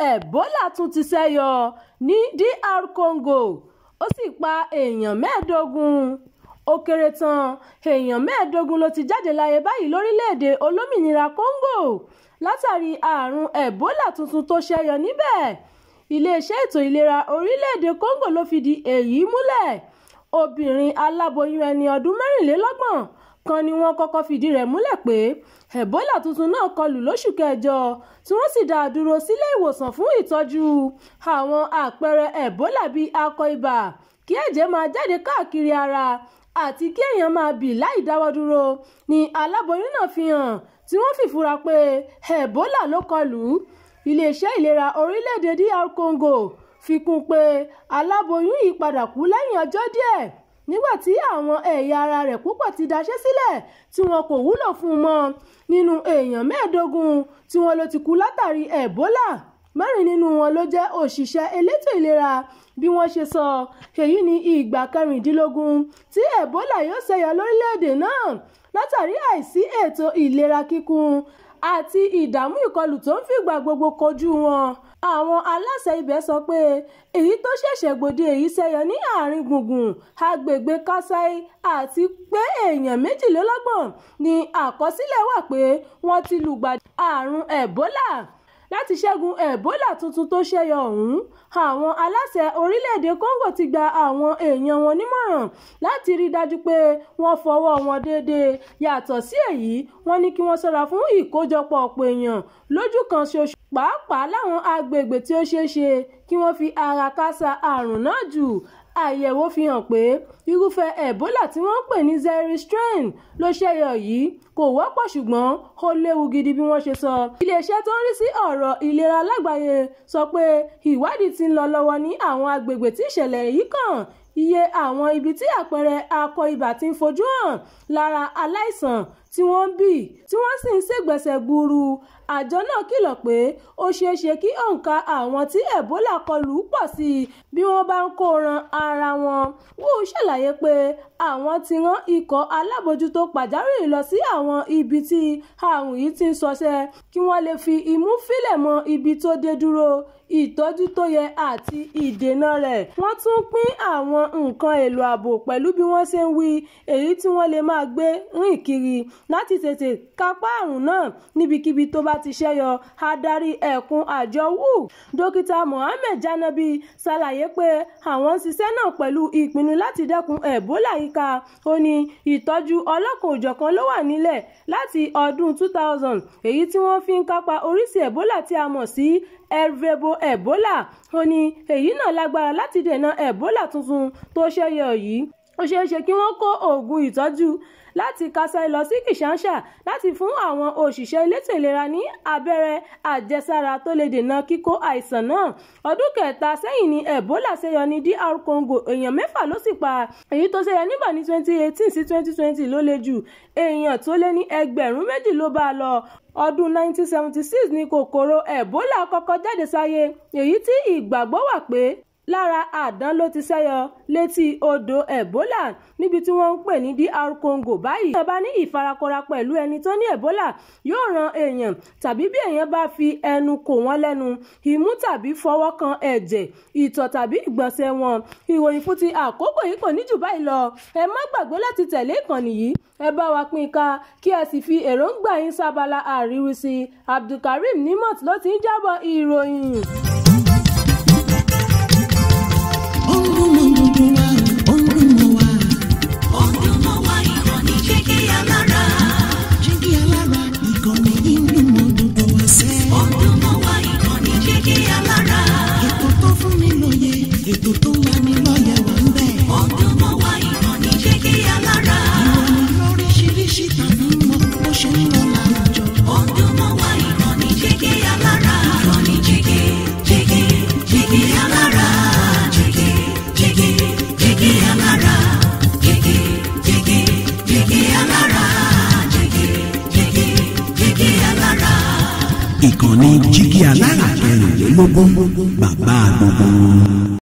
Ẹ̀bólà tún ti ṣẹ́yọ ní DR Congo, ó sì pa èèyàn 25. Ó kéré tán èèyàn 25 ló ti jáde láyé báyìí lórílẹ̀‐èdè olómìnira Congo látàrí àrùn Ẹ̀bólà tuntun tó ṣẹ́yọ níbẹ̀. Iléeṣẹ́ ètò ìlera orílẹ̀‐èdè Congo ló fìdí èyí múlẹ̀. Obìnrin aláboyún ẹni ọdún 24 kan ni wọ́n kọ́kọ́ fìdí rẹ̀ múlẹ̀ pé Ẹ̀bólà tuntun náà kọlù lóṣù kẹjọ, tí wọ́n sì dá a dúró sílé ìwòsàn fún ìtọ́jú. Àwọn àpẹẹrẹ Ẹ̀bólà bíi akọ ibà, kí ẹ̀jẹ̀ máa jáde káàkiri ara àti kí èèyàn máa bì láì dáwọ́ dúró ni aláboyún náà fi hàn, tí wọ́n fi fura pé Ẹ̀bólà ló kọlù. Iléeṣẹ́ ìlera orílẹ̀-èdè DR Congo fi kún pé aláboyún yìí padà kú lẹ́yìn ọjọ́ díẹ̀ nígbà tí àwọn ẹ̀yà ara rẹ̀ púpọ̀ ti daṣẹ́ sílẹ̀ tí wọn kò wúlò fún un mọ́. Nínú èèyàn 25 tí wọ́n ló ti kú látàrí Ẹ̀bólà, 4 nínú wọn ló jẹ́ òṣìṣẹ́ elétò ìlera. Bí wọ́n ṣe sọ, èyí ni ìgbà 16 tí Ẹ̀bólà yóò ṣẹ́yọ lórílẹ̀-èdè náà látàrí àìsí ètò ìlera kíkún àti ìdààmú ìkọlù tó ń fìgbà gbogbo kojú wọn. Àwọn aláṣẹ ibẹ̀ sọ pé èyí tó ṣẹ̀ṣẹ̀ gbòde èyí ṣẹ́yọ ní àárín gbùngbùn agbègbè Kasai, àti pé èèyàn 32 ni àkọsílẹ̀ wà pé wọ́n ti lùgbàdì àrùn Ẹ̀bólà. Láti ṣẹ́gun Ẹ̀bólà tuntun tó ṣẹ́yọ ọ̀hún, àwọn aláṣẹ orílẹ̀-èdè Congo ti gba àwọn èèyàn wọn nímọ̀ràn láti rí dájú pé wọ́n fọwọ́ wọn déédéé. Yàtọ̀ sí èyí, wọ́n ní kí wọ́n ṣọ́ra fún ìkójọpọ̀ ọ̀pọ̀ èèyàn lójú kan ṣoṣo, pàápàá láwọn agbègbè tí ó ṣeé ṣe kí wọ́n fi ara kásá àrùn náà jù. Àyẹ̀wò fi hàn pé irúfẹ́ Ẹ̀bólà tí wọ́n ń pè ní Zaire strain ló ṣẹ́yọ yìí kò wọ́pọ̀, ṣùgbọ́n ó léwu gidi bí wọ́n ṣe sọ. Iléeṣẹ́ tó ń rí sí ọ̀rọ̀ ìlera lágbàáyé sọ pé ìwádìí ti ń lọ lọ́wọ́ ní àwọn agbègbè tí ìṣẹ̀lẹ̀ yìí kàn. Iye àwọn ibi tí àpẹẹrẹ akọ ibà ti ń fojú hàn lára aláìsàn tí wọ́n ń bì tí wọ́n sì ń ṣègbọ̀nsẹ̀ gbuuru. Àjọ náà kìlọ̀ pé ó ṣeé ṣe kí òǹkà àwọn tí Ẹ̀bólà kọlù pọ̀ sí i bí wọ́n bá ń kó ran ara wọn. WHO ṣàlàyé pé àwọn ti rán ikọ̀ alábòójútó pàjáwìrì lọ sí àwọn ibi tí àrùn yìí ti ń ṣọṣẹ́ kí wọ́n lè fi imú fílẹ̀ mọ ibi tó dé dúró, ìtọ́jú tó yẹ àti ìdènà rẹ̀. Wọ́n tún pín àwọn nǹkan èlò ààbò pẹ̀lú bí wọ́n ṣe ń wí, èyí tí wọ́n lè máa gbé rìn kiri láti tètè kápá àrùn náà níbikíbi tó bá ti ṣẹ́yọ. Adarí ẹkùn àjọ WHO, Dókítà Mohammed Janabi, ṣàlàyé pé àwọn ń ṣiṣẹ́ náà pẹ̀lú ìpinnu láti dẹ́kun Ẹ̀bólà yíká. Ó ní ìtọ́jú ọlọ́kan-ò-jọ̀kan ló wà nílẹ̀ láti ọdún 2000, èyí tí wọ́n fi ń kápá oríṣi Ẹ̀bólà tí a mọ̀ sí Ervebo Ẹ̀bólà. Ó ní èyí náà lágbára láti dènà Ẹ̀bólà tuntun tó ṣẹ́yọ yìí. Ó ṣeé ṣe kí wọ́n kó oògùn ìtọ́jú láti Kasai lọ sí Kinshasa láti fún àwọn òṣìṣẹ́ elétò ìlera ní abẹ́rẹ́ àjẹsára tó lè dènà kíkó àìsàn náà. Ọdún kẹta sẹ́yìn ni Ẹ̀bólà ṣẹ́yọ ní DR Congo, èèyàn 6 ló sì pa. Èyí tó ṣẹ́yọ níbẹ̀ ní 2018 sí 2020 ló le jù, èèyàn tó lé ní 2,000 ló bá a lọ. Ọdún 1976 ni kòkòrò Ẹ̀bólà kọ́kọ́ jáde sáyé, èyí tí ìgbàgbọ́ wà pé lára àdán ló ti ṣẹ́yọ létí odò Ẹ̀bólà níbi tí wọ́n ń pè ní DR Congo báyìí. Bí èèyàn bá ní ìfarakọra pẹ̀lú ẹni tó ní Ẹ̀bólà yóò ran èèyàn, tàbí bí èèyàn bá fi ẹnu kò wọ́n lẹ́nu, imú tàbí fọwọ́ kan ẹ̀jẹ̀, ìtọ̀ tàbí ìgbọ̀nsẹ̀ wọn. Ìròyìn fún ti àkókò yìí kò ní jù báyìí lọ. Ẹ má gbàgbé láti tẹ̀lé ìkànnì yìí, ẹ bá wa pín ká kí ẹ sì fi èròǹgbà yín sábala àríwísí. Abdulkareem Nimot ló ti ń jábọ̀ ìròyìn. Ètò tó ń lani lọ́yẹ̀ wà ń bẹ̀. Ó dùn mọ́ wa, ìkànnì Jígí Alára. Ìròyìn lóríṣiríṣi tàbí mọ bó ṣe ń lọ láwùjọ. Ó dùn mọ́ wa, ìkànnì Jígí Alára. Ìkànnì Jígí, Jígí, Jígí Alára. Jígí, Jígí, Jígí Alára. Jígí, Jígí, Jígí Alára. Jígí, Jígí, Jígí Alára. Ìkànnì Jígí Alára 24 bàbá gbogbo.